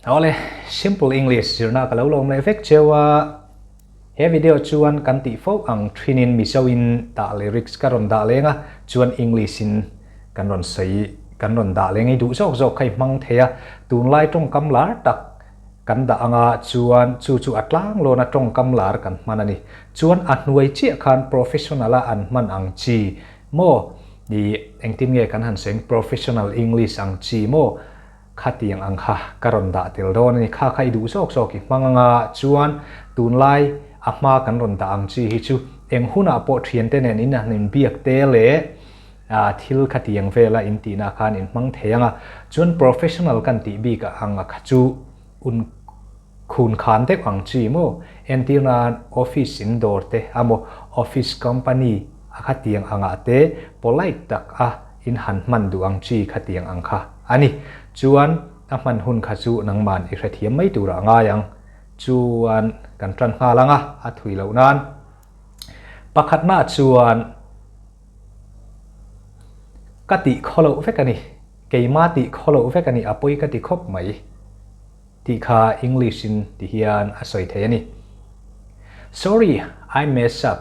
Awle, Simple English zirna ka lo lawm leh vek cheu a, he video chuan kan tih fo ang thinin Mizo in tah lyrics ka rawn dah leng a, chuan English in kan rawn sawi kan rawn dah leng i duh zawk zawk kha i hmang thei a, tunlai tawngkam lar tak kan dah anga chuan chu chu a tlang lawn a tawngkam lar kan hman a ni. Chuan a hnuai chiah khan professional a an hman ang chi maw i engtin nge kan han sawi ang professional English ang chi maw khatiang ang kha ka rawn dah tel dawn a ni. Kha kha i duh zawk zawk i hmang anga chuan tunlai a hma kan rawn dah ang chi hi chu eng hunah pawh thiante nen in han inbiak te leh thil khatiang vela in tihna khan in hmang thei anga chuan professional kan tih bik ang a kha chu un khun khan deuh ang chi maw entir nan office in dawr te amaw office company a khatiang angah te polite tak a in han hman duh ang chi khatiang ang kha a ni. Chuan a hman hun kha chu nangman i hrethiam mai turah a ngai ang. Chuan kan tan nghal ang a, a thui loh nan. Pakhatna chuan ka tih khaw loh vek a ni, keima tih khaw loh vek a ni, a pawi ka ti khawp mai tih kha English in ti hian a sawi thei a ni. Sorry, I mess up.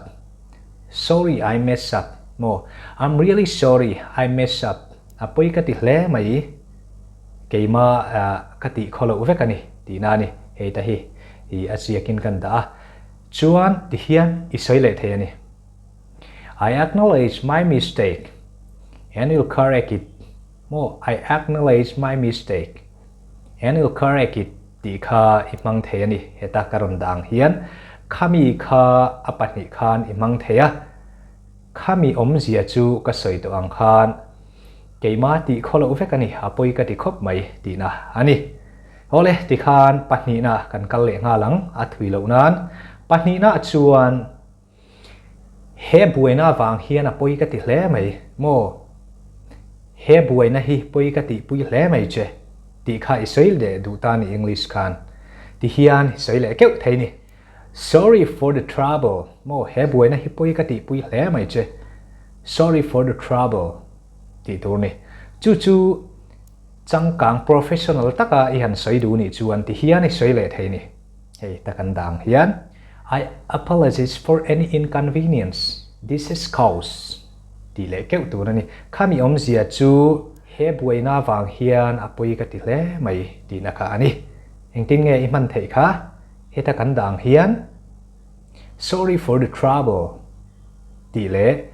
Sorry, I mess up. Maw, I'm really sorry, I mess up. A pawi ka ti hle mai, keima ka tih khaw loh vek a ni tihna a ni. Hei ta hi i a chiakin kan dah a. Chuan ti hian i sawi leh thei a ni. I acknowledge my mistake and will correct it. Maw, I acknowledge my mistake and will correct it tih kha i hmang thei a ni. Heta ka rawn dah ang hian khami kha a pahnih khan i hmang thei a. Khami awmzia chu ka sawi tawh ang khan keimah tih khaw loh vek a ni, a pawi ka ti khawp mai tihna a ni. Awle, tikhan pahnihna kan kal leh nghal ang, a thui loh nan. Pahnihna chuan he buaina avang hian a pawi ka ti hle mai maw? He buaina hi pawi ka tihpui hle mai che tih kha i sawi leh duh ta ni English khan. Ti hian i sawi leh keuh thei ni. Sorry for the trouble maw? He buaina hi pawi ka tihpui hle mai che. Sorry for the trouble tih tur ni. Chu chu. Changkang professional taka i han sawi duh nih chuan ti hian i sawi leh thei ni. Hei tak an dang hian. I apologize for any inconvenience this has caused tih leh keuh tur a ni. Khami awmzia chu he buaina vang hian a pawi ka ti hle mai tihna kha a ni. Engtin nge i hman theih kha? Heta kan dang hian Sorry for the trouble tih leh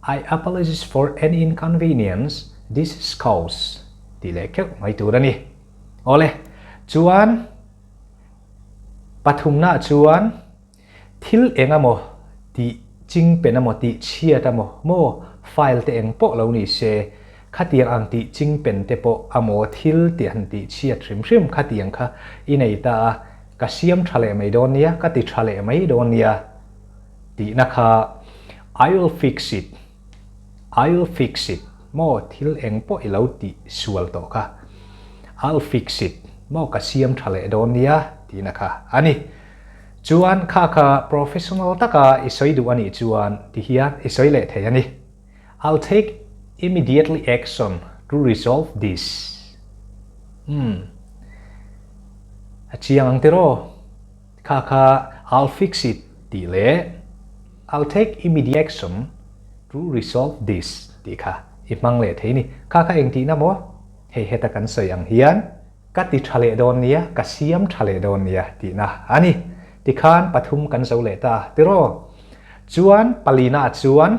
I apologize for any inconvenience this has caused tih leh keuh mai tur a ni. Awle, chuan pathumnaah chuan thil eng emaw tih ching pen emaw tih chhiat emaw maw file te eng pawh lo ni se khatiang ang tih ching pen te pawh amaw thil tih han tih chhiat hrim hrim khatiang kha i nei ta a, Ka siam tha leh mai dawn nia, ka ti tha leh mai dawn nia tihna kha I will fix it, I will fix it maw thil eng pawh i lo tih sual tawh kha I'll fix it maw ka siam tha leh dawn nia tihna kha a ni. Chuan kha kha professional taka i sawi duh a nih chuan ti hian i sawi leh thei a ni. I'll take immediately action to resolve this. Umm. A chiang ang tiraw? Kha kha I'll fix it tih leh I'll take immediate action to resolve this tih kha i hmang leh thei ni. Kha kha engtihna maw? Hei heta kan sawi ang hian ka ti tha leh dawn nia, ka siam tha leh dawn nia tihna a ni. Tikhan pathum kan zo leh ta tiraw? Chuan palina chuan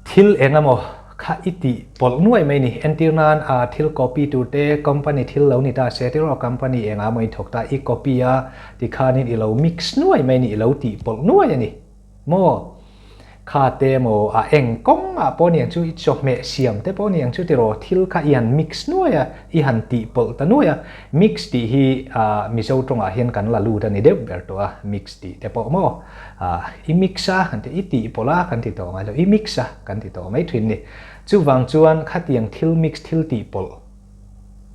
Thil eng emaw kha i tih pawlh nuai mai ni. Entir nan a thil copy tur te company thil lo ni ta se tiraw company engah emaw in thawk ta i copy a tikhanin i lo mix nuai mai ni i lo tih pawlh nuai a ni maw? Kha te emaw a eng kawng ah pawh ni ang chu i chawhmeh siam te pawh ni ang chu tiraw thil kha i han mix nuai a i han tih pawlh ta nuai a mix tih hi Mizo tawngah hian kan la lut a ni deuh ber tawh a mix tih te pawh maw? I mix a kan ti, i tih pawlh a kan ti tawh ngai lo, i mix a kan ti tawh mai thin ni. Chuvang chuan khatiang thil mix, thil tih pawlh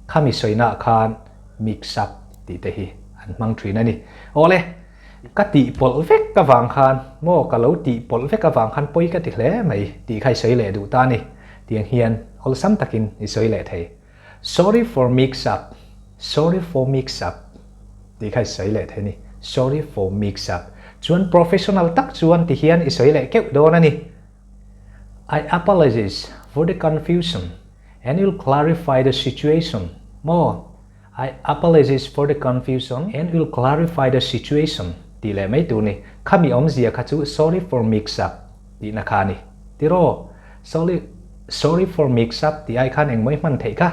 khami sawinaah khan mix up tih te hi an hmang thin a ni. Awle, ka tih pawlh vek avang khan maw ka lo tih pawlh vek avang khan pawi ka ti hle mai tih kha i sawi leh duh ta a ni. Tiang hian awlsam takin i sawi leh thei. Sorry for mix up. Sorry for mix up tih kha i sawi leh thei a ni. Sorry for mix up. Chuan professional tak chuan ti hian i sawi leh keuh dawn a ni. I apologize for the confusion and will clarify the situation. Maw? I apologize for the confusion and will clarify the situation tih leh mai tur ni. Khami awmzia kha chu sorry for mix up tihna kha a ni. Tiraw? Sorry, sorry for mix up tih ai khan engmaw i hman theih kha?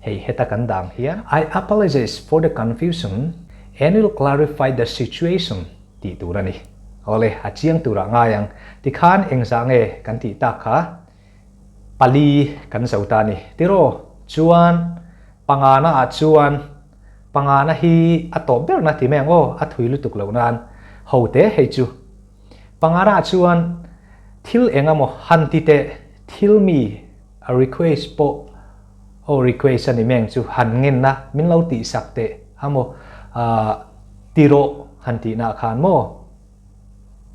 Hei heta kan dang hian I apologize for the confusion and will clarify the situation tih tur a ni. Awle, a chiang turah ngai ang. Tikhan engzah nge kan tih tak kha? Pali kan zo ta a ni. Tiraw? Chuan pangana ah chuan pangana hi a tawp berna ti mai ang aw, a thui lutuk loh nan ho te hei chu. Pangana ah chuan thil eng emaw han ti teh, thil mi a request pawh aw request a ni mai ang chu, han ngenna min lo tihsak teh amaw ah tirawh han tihna khan maw?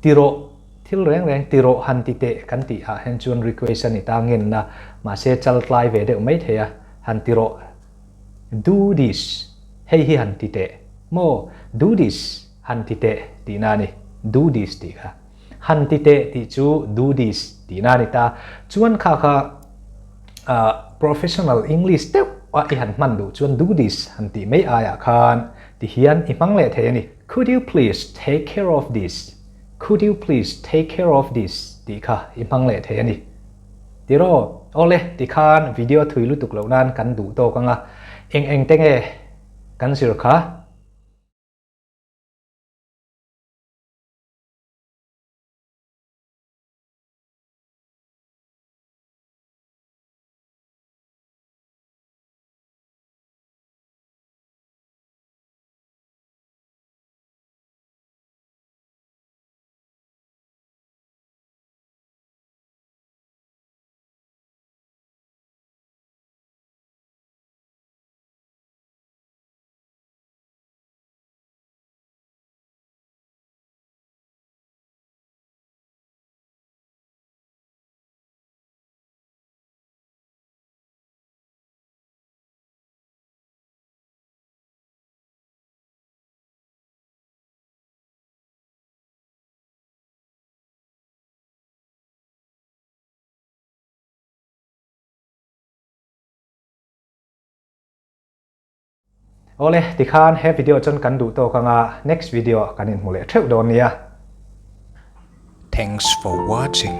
Ti rawh, thil reng reng ti rawh han ti teh kan tih ah hian chuan request a ni ta ngenna, mahse chal tlai ve deuh mai thei a, han ti rawh, do this, hei hi han ti teh, maw, do this, han ti teh tihna a ni, do this tih kha, han ti teh tih chu do this tihna a ni ta, chuan kha kha ah professional English deuh a i han hman duh chuan do this han tih mai aiah khan ti hian i hmang leh thei a ni. Could you please take care of this? Could you please take care of this? tih kha i hmang leh thei a ni. Tiraw? Awle, tikhan video thui lutuk loh nan kan duh tawk ang a, eng eng te nge kan zir kha? Awle, tikhan he video chuan kan duh tawk anga next video ah kan inhmu leh theuh dawn nia. Thanks for watching.